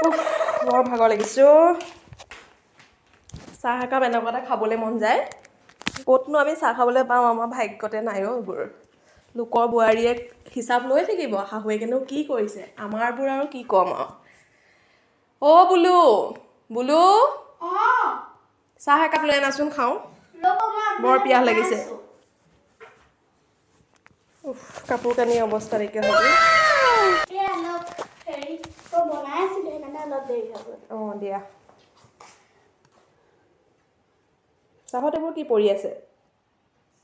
উফ, বৰ ভাগৰ লাগিছে অ'। চাহ একাপ এনেকুৱা এটা খাবলৈ মন যায়। ক'তনো আমি চাহ খাবলৈ পাওঁ, আমাৰ ভাগ্যতে নাই অ' এইবোৰ। লোকৰ বোৱাৰীয়ে হিচাপ লৈ থাকিব শাহুৱেকেনো কি কৰিছে, আমাৰবোৰ আৰু কি ক'ম আৰু। অ' বুলু, বুলু, চাহ একাপ লৈ আনাচোন, খাওঁ। বৰ পিয়াহ লাগিছে। উফ, কাপোৰ কানি অৱস্থা নাইকিয়া হৈ গ'ল। অলপ হেৰি, মই বনাই আছিলোঁ, সেইকাৰণে অলপ দেৰি হৈ গ'ল। অঁ, দিয়া। চাহত এইবোৰ কি পৰি আছে?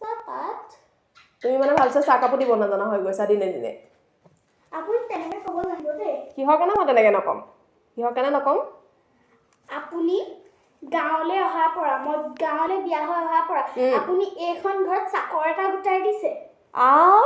চাহপাত। তুমি মানে ভালছে চাহ কাপো দিব নাজানা হৈ গৈছা দিনে দিনে। আপুনি তেনেকৈ ক'ব নাহিব দেই। কিহৰ কাৰণে মই তেনেকৈ নক'ম? কিহৰ কাৰণে নক'ম? আপুনি গাঁৱলৈ অহাৰ পৰা, মই গাঁৱলৈ বিয়া হৈ অহাৰ পৰা আপুনি এইখন ঘৰত চাকৰ এটা গোটাই দিছে। আও,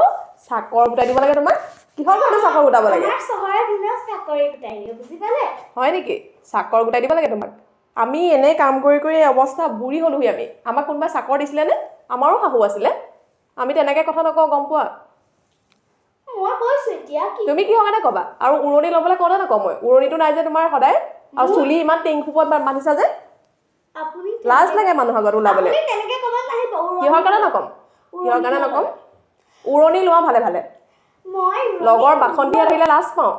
চাকৰ গোটাই দিব লাগে তোমাক? কিহৰ কাৰণে চাকৰ গোটাব লাগে? আমাৰ চহৰৰ দিনত চাকৰি গোটাই দিয়ে, বুজি পালে? হয় নেকি? চাকৰ গোটাই দিব লাগে তোমাক? আমি এনেই কাম কৰি কৰি এই অৱস্থা বুঢ়ী হ'লোহি আমি। আমাক কোনোবাই চাকৰ দিছিলেনে? আমাৰো শাহু আছিলে। আমি তেনেকৈ কথা নকওঁ, গম পোৱা? মই কৈছোঁ এতিয়া কি? তুমি কিহৰ কাৰণে ক'বা? আৰু উৰণি ল'বলৈ কওঁতে নকওঁ মই, উৰণিটো নাই যে তোমাৰ সদায়, আৰু চুলি ইমান টিং খোপত বান্ধিছা যে। আপুনি লাজ লাগে মানুহৰ আগত ওলাবলৈ। আপুনি তেনেকৈ ক'ব নাহিব। উৰণি কিহৰ কাৰণে নক'ম? কিহৰ কাৰণে নক'ম? উৰণি লোৱা ভালে ভালে। মই উৰণি লগৰ বাসন্তী আহিলে লাজ পাওঁ,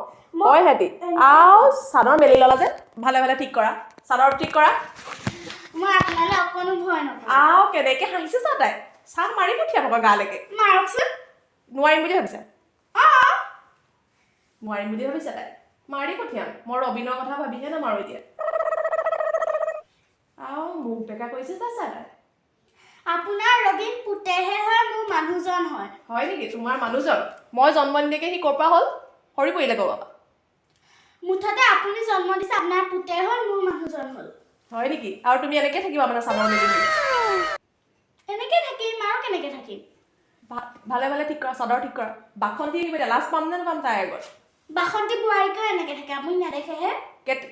কয় সিহঁতি। আৰু চাদৰ মেলি ল'লা যে, ভালে ভালে ঠিক কৰা, চাদৰ ঠিক কৰা। মই আপোনালৈ অকণো ভয় নকৰোঁ। আও, কেনেকে হাঁহিছে চা তাই। চাহ মাৰি পঠিয়াম আকৌ গালৈকে। মাৰকচোন। নোৱাৰিম বুলি ভাবিছা? অঁ। নোৱাৰিম বুলি ভাবিছা তাই? মাৰি পঠিয়াম। মই ৰবীনৰ কথা ভাবিহে নামাৰো এতিয়া। আও, মুখ বেকা কৰিছে চা চা তাই। আপোনাৰ ৰবীন পুতেহে হয়, মোৰ মানুহজন হয়। হয় নেকি? তোমাৰ মানুহজন? মই জন্ম নিদিয়াকে সি ক'ৰ পৰা হ'ল? সৰি পৰিলে ক'ৰবাৰ পৰা? মুঠতে আপুনি জন্ম দিছে, আপোনাৰ পুতেৰ হ'ল, মোৰ মানুহজন হ'ল। হয় নেকি? আৰু তুমি এনেকে থাকিবা মানে চাদৰ মেলি মেলি? এনেকে থাকিম আৰু কেনেকে থাকিম? ভালে ভালে ঠিক কৰা, চাদৰ ঠিক কৰা। বাসন্তী আহিব এতিয়া, লাজ পাম নে নাপাম তাইৰ আগত? বাসন্তী বোৱাৰীকেও এনেকে থাকে, আপুনি নেদেখেহে।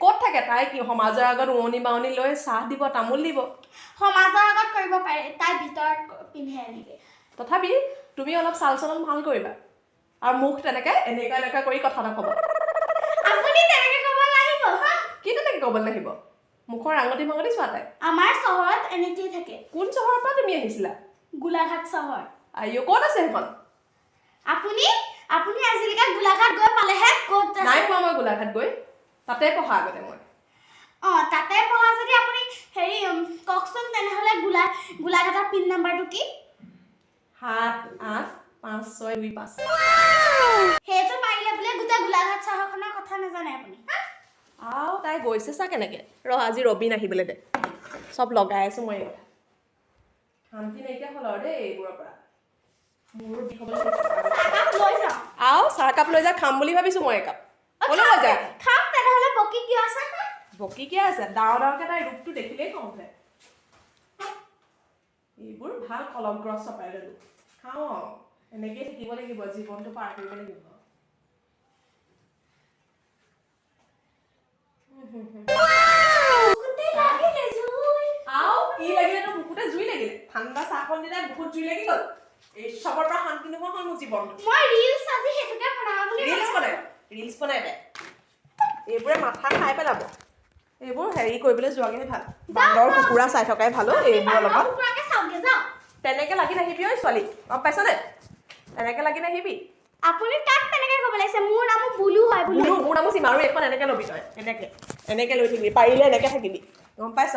ক'ত থাকে তাই? কি সমাজৰ আগত উৰণি বাউনি লৈ চাহ দিব, তামোল দিব? সমাজৰ আগত কৰিব পাৰে, তাই ভিতৰত পিন্ধে এনেকে। তথাপি তুমি অলপ চাল চলন ভাল কৰিবা আৰু মুখ তেনেকে এনেকুৱা এনেকুৱা কৰি কথা নক'বা। আপুনি তেনেকে ক'ব নাহিব হা। কি তেনেকে ক'ব নাহিব? মুখৰ আঙুঠি ভাঙতি চোৱা তাই। আমাৰ চহৰত এনেকেই থাকে। কোন চহৰৰ পৰা তুমি আহিছিলা? গোলাঘাট চহৰ। আইঅ, ক'ত আছে সেইখন? আপুনি আপুনি আজিলৈকে গোলাঘাট গৈ পালেহে? ক'ত আছে? নাই পোৱা মই গোলাঘাট গৈ। তাতে পঢ়া আগতে মই। অঁ, তাতে পঢ়া যদি আপুনি হেৰি কওকচোন তেনেহ'লে গোলাঘাটৰ পিন নাম্বাৰটো কি? 785625। সেইটো পাৰিলে বোলে গোটেই গোলাঘাট চহৰখনৰ কথা নাজানে আপুনি, হা? আও, তাই গৈছে চা কেনেকে। ৰ, আজি ৰবীন আহিবলৈ দে, চব লগাই আছো মই এই কথা। শান্তি নাইকিয়া হ'ল আৰু দেই এইবোৰৰ পৰা। মোৰো বিষ হ'বলৈ লৈছে। চাহকাপ লৈ যাওঁ। আও, চাহকাপ লৈ যা, খাম বুলি ভাবিছো মই একাপ। ক'লৈ লৈ যা? খাম তেনেহ'লে, বকি কিয় আছে, হা? বকি কিয় আছে? ডাঙৰ ডাঙৰকে তাইৰ ৰূপটো দেখিলেই খং উঠে। এইবোৰ ভাল কলম ক্ৰছ চপাই ল'লো। খাওঁ আৰু, এনেকেই থাকিব লাগিব, জীৱনটো পাৰ কৰিব লাগিব। বুকুতে লাগিলে জুই। আও, কি লাগিলে তোৰ বুকুতে জুই লাগিলে? ঠাণ্ডা চাহকণ দিলে বুকুত জুই লাগি গ'ল। এই চবৰ পৰা শান্তি নোহোৱা হ'ল মোৰ জীৱনটো। মই ৰিলচ আজি সেইটোকে বনাম বুলি ৰিলচ বনাই, ৰিলচ বনাই তাই। এইবোৰে মাথা খাই পেলাব। এইবোৰ হেৰি কৰিবলৈ যোৱাগেহে ভাল, বান্দৰ কুকুৰা চাই থকাই ভাল অ' এইবোৰৰ লগত। কুকুৰাকে চাওঁগে যাওঁ। তেনেকে লাগি নাহিবি ঐ ছোৱালী, গম পাইছনে? তেনেকে লাগি নাহিবি। আপুনি তাক তেনেকে ক'ব লাগিছে। মোৰ নামো বুলু হয়, বুলু। বুলু, মোৰ নামো সীমা। আৰু এইখন এনেকে ল'বি তই, এনেকে এনেকে লৈ থাকিবি, পাৰিলে এনেকে থাকিবি, গম পাইছ?